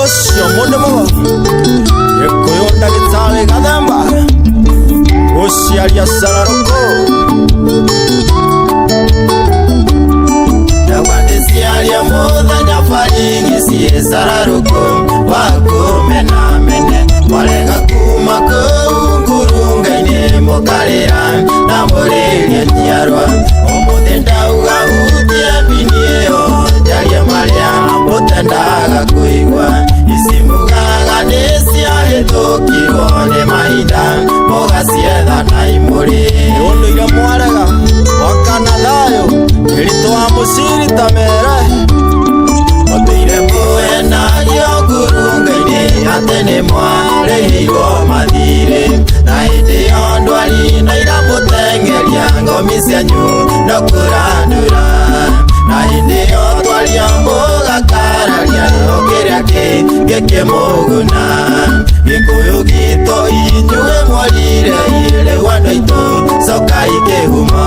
Ũcio mũndũ mũgo Gĩkũyũ ndagĩtarĩ Gathemba gũciaria cararũkũ. Ndagwatĩciaria mũthenya baringi ciĩ cararũkũ wakumenamene mwarega kuma kũu ngurunga-inĩ mũkarĩra na mũrĩrie njiarwa ũmũthĩ ndauga hutie mbini ĩyo njarie marĩa mũtendaga kũigua ici mugaga nĩ ciahĩtũkirwo nĩ mahinda mũgacietha na imũrĩ. Nĩ ũndũire mwarega wakana thayũ Kĩritũ wa mũciri ta mere. Mũtũire mũenagio ngurunga-inĩ atĩ nĩ mwarĩhirwo mathirĩ na hĩndĩ ĩyo ndwari na iramũteng'eria ngomi cianyu no kũrandura na hĩndĩ ĩyo twaria mũgakararia o kĩrĩa kĩngĩkĩmũguna Gĩkũyũ gitũ inyuĩ mworire rĩu andũ aitũ cokai kĩhumo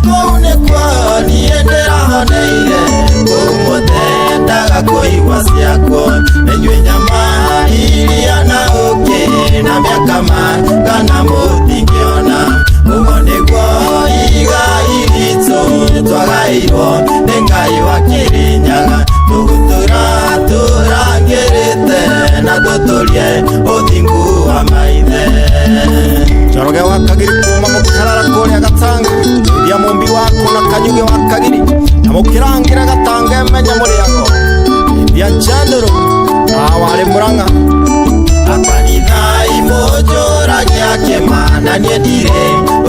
kũu nĩkuo niĩ ndĩrahoneire kũu mũtendaga kũigua ciakuo inyuĩ nyama iria na ũkĩ na mĩakama kana mũtingĩona ũguo nĩguo igai ritũ twagairwo nĩ Ngai wa Kĩrĩnyaga tũgũtũra tũrangĩrĩte na tũtũrie ũthingu wa maithe. Njoroge wa Kagiri kuma mũkarara kũrĩa Gatanga ithia mũmbi waku na Kanyuge wa Kagiri na mũkĩrangĩra Gatanga emenya mũrĩago ithia Njandũrũ na warĩ Mũrang'a. Akanithai mũnjũragia kĩma na niĩ ndirĩ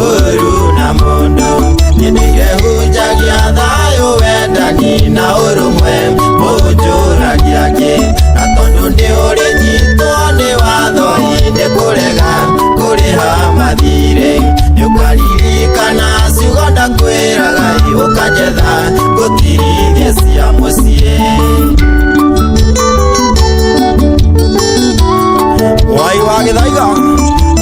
ũru na mũndũ niĩ ndĩire hunjagia thayũ wendani na ũrũmwe mũnjũragia kĩ na tondũ nĩ ũrĩnyitwo nĩ watho nĩ kũrega kũrĩha mathirĩ nĩ ũkaririkana ciugo ndakwĩraga ũkanjetha ngũtirithie cia mũciĩ. Wai wa Gĩthaiga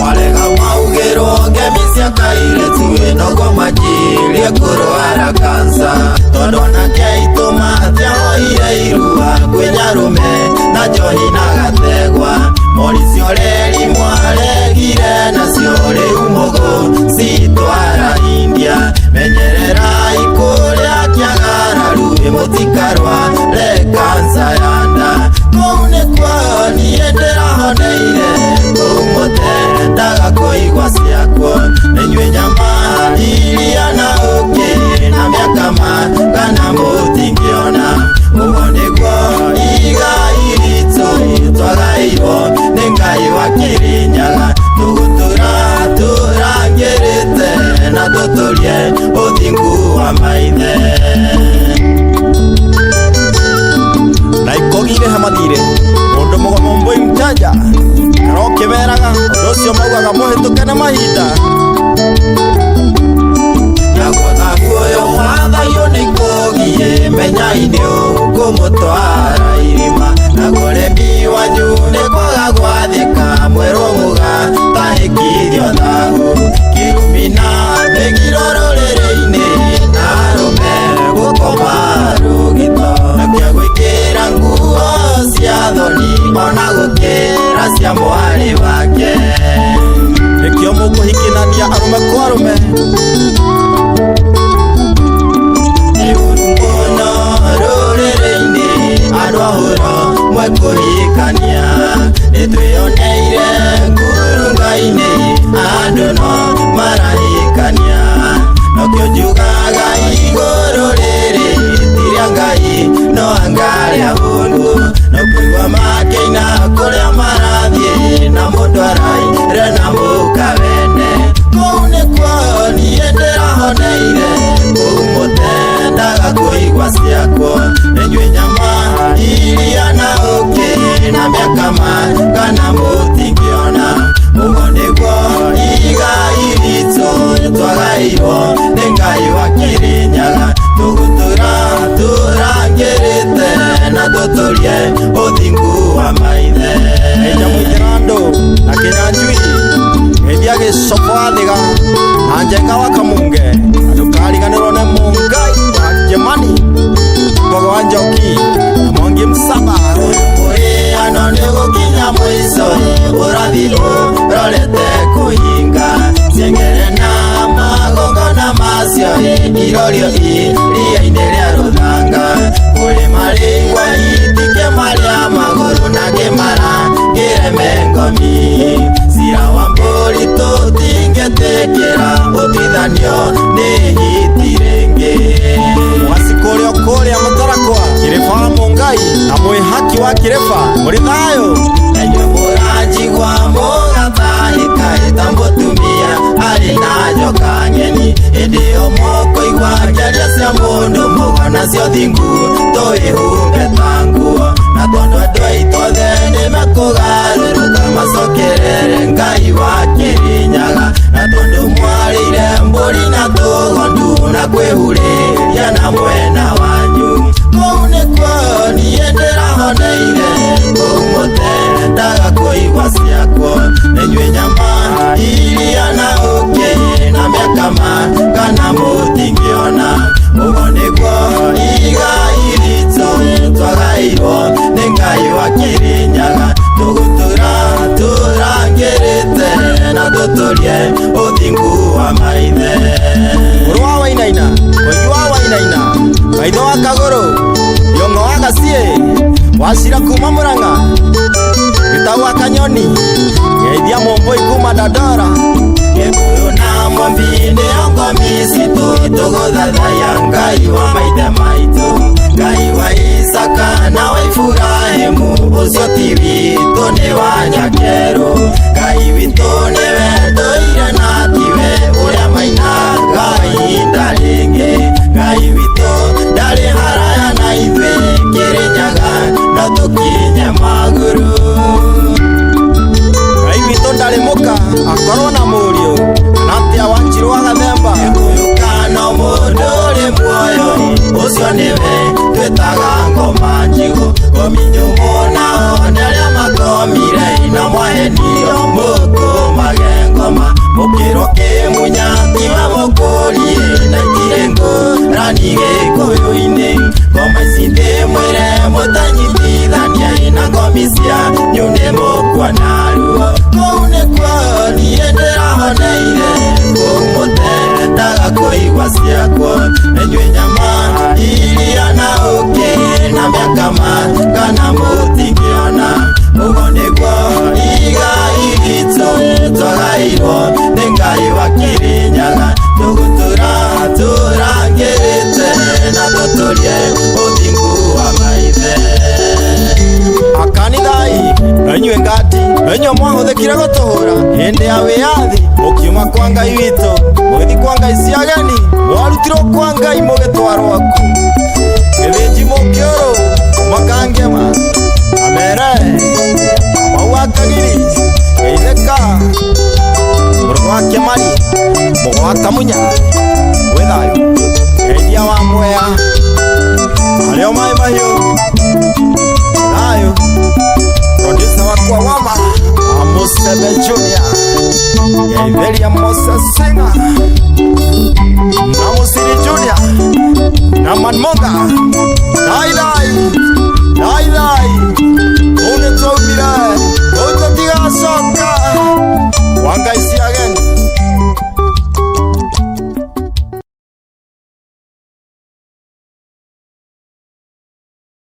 warega maugĩrwo ngemi cia kairĩtu ĩnogo manjirie kũrwara kansa tondũ anake aitũ matiahoire irua kwĩ nyarume na njohi na gategwa mori cioreri mwaregire nacio rĩu mũgũ citwara India menyererai kũrĩa kĩagararu mũtikarware kansa ya nda kũu nĩkuo niĩ ndĩrahoneire kũu mũtendaga kũigua ciakuo inyuĩ nyama iria na ũkĩ na mĩakama kana mũtingĩona ũguo nĩguo igai ritũ twagairwo nĩ Ngai wa Kĩrĩnyaga tũgũtũra tũrangĩrĩte na tũtũrie ũthingu wa maithe. Na ikogire hamathire mũndũ mũgo mũmbũi mjanja kana ũkĩmeraga ũndũ ũcio maugaga mũhĩtũke nĩ mahinda. Naguo thaguoyo mwathayũ nĩ kũgiĩ menyai nĩ ũkũmũtwara irima naguo ũremi wanyu nĩ kwaga gwathĩka mwerwo mũgatahĩkithio thahu kĩrumi na mĩgiro rũrĩrĩ-inĩ na arũme gũkoma rũgito nakĩo gwĩkĩra nguo cia thoni ona gũkĩra cia mwarĩ wake. Nĩkĩo mũkũhikinania arũme kwa arũme. Nĩ ũru mũno rũrĩrĩ-inĩ andũ ahũro mwekũhikania nĩ twĩyoneire ngurunga-inĩ andũ no marahikania nokĩo njugaga igũrũ rĩrĩ ti rĩa Ngai no anga rĩa mũndũ no kũigua makĩina kũrĩa marathiĩ na mũndũ araire na mũkawene kũu nĩkuo niĩ ndĩrahoneire kũu mũtendaga kũigua ciakuo inyuĩ nyama iria na ũkĩ na mĩakama kana mũtingĩona ũguo nĩguo igai ritũ twagairwo nĩ Ngai wa Kĩrĩnyaga tũgũtũra tũrangĩrĩte na tũtũrie ũthingu wa maithe. Ĩnja mũithĩrandũ na Kĩnyanjui ĩthia gĩcobo wa Thĩga na Njenga wa Kamunge na ndũkariganĩrwo nĩ Mũngai wa Kĩmani Mbogo wa Njoki na Mwangi. Ũrathi ũrorete kũhinga ciengere na magongona macio irorio iria-inĩ rĩa rũthanga kũrĩ marĩigua itike marĩa magũrũ na kĩmara kĩreme ngomi cira wa mbũri tũtingĩtĩkĩra ũtithanio nĩ hiti rĩngĩ. Wasikũrĩa kũrĩa mũtarakwa kĩrĩba wa mũngai na mwĩhaki wa kĩrĩba mũrĩ thayũ. Na inyuĩ mũranjigua mũgatahĩka ta mũtumia arĩ na njoka ng'eni hĩndĩ ĩyo mũkũigua ngĩaria cia mũndũ mũgo nacio thingu tũĩhumbe ta nguo na tondũ andũ aitũ othe nĩmekũgarũrũka macokerere Ngai wa Kĩrĩnyaga na tondũ mwarĩire mbũri na tũgondu na kwĩhurĩria na mwena wanyu kũu nĩkuo niĩ ndĩrahoneire kũu mũtendaga kũigua ciakwo nĩnyuĩ nyama iria na ũkĩ na mĩakama kana mũtingĩona ũguo nĩguo igai ritũ twagairwo nĩ Ngai wa Kĩrĩnyaga tũgũtũra tũrangĩrĩte na tũtũrie ũthingu wa maithe. Mũrũ wa Wainaina, mũigi wa Wainaina, maitho wa Kagũrũ, Yong'o wa Gaciĩ, Wacira kuma Murang'a, Gĩtau wa Kanyoni, Geithia Mũmbũi kuma Dandora. Gĩkũyũ na Mwambi nĩo ngomi citũ tũgũthathaiya Ngai wa maithe maitũ Ngai wa Isaka na wa Iburahĩmu ũcio ti witũ nĩ wa Nyakerũ Ngai witũ nĩwe ndũire na tiwe ũrĩa mainaga ihinda rĩngĩ Ngai witũ ndarĩ haraya na ithuĩ Kĩrĩnyaga no tũkinye magũrũ. Ngai witũ ndarĩ mũka akorwo na mũriũ kana atĩa Wanjirũ wa Gathemba. Gĩkũyũ kana mũndũ ũrĩ muoyo ũcio nĩwe twĩtaga ngoma njigũ ngomi nyũmũ nao nĩ arĩa makomire na mwahenio mũkũmage ngoma mũkĩrwo kĩmunya tiwe mũkũrie na itirĩ ngũrani Gĩkũyũ-inĩ ngoma ici ndĩmwĩre mũtanyitithania na ngomi cianyu nĩ mũkuona ruo kũu nĩkuo niĩ ndĩrahoneire kũu mũtendaga kũigua ciakwo nĩnyuĩ nyama iria na ũkĩ na mĩakama kana mũtingĩona ũguo nĩguo igai ritũ twagairwo nĩ Ngai wa Kĩrĩnyaga tũgũtũra tũrangĩrĩte na tũtũrie ũthingu wa maithe. Akanithai na inyuĩ ngati na inyuĩ mwahũthĩkire gũtũhũra hĩndĩ ya wĩyathi mũkiuma kwa Ngai witũ mũgĩthiĩ kwa ngai cia ageni mwarutirwo kwa Ngai mũgĩtwarwo kũ.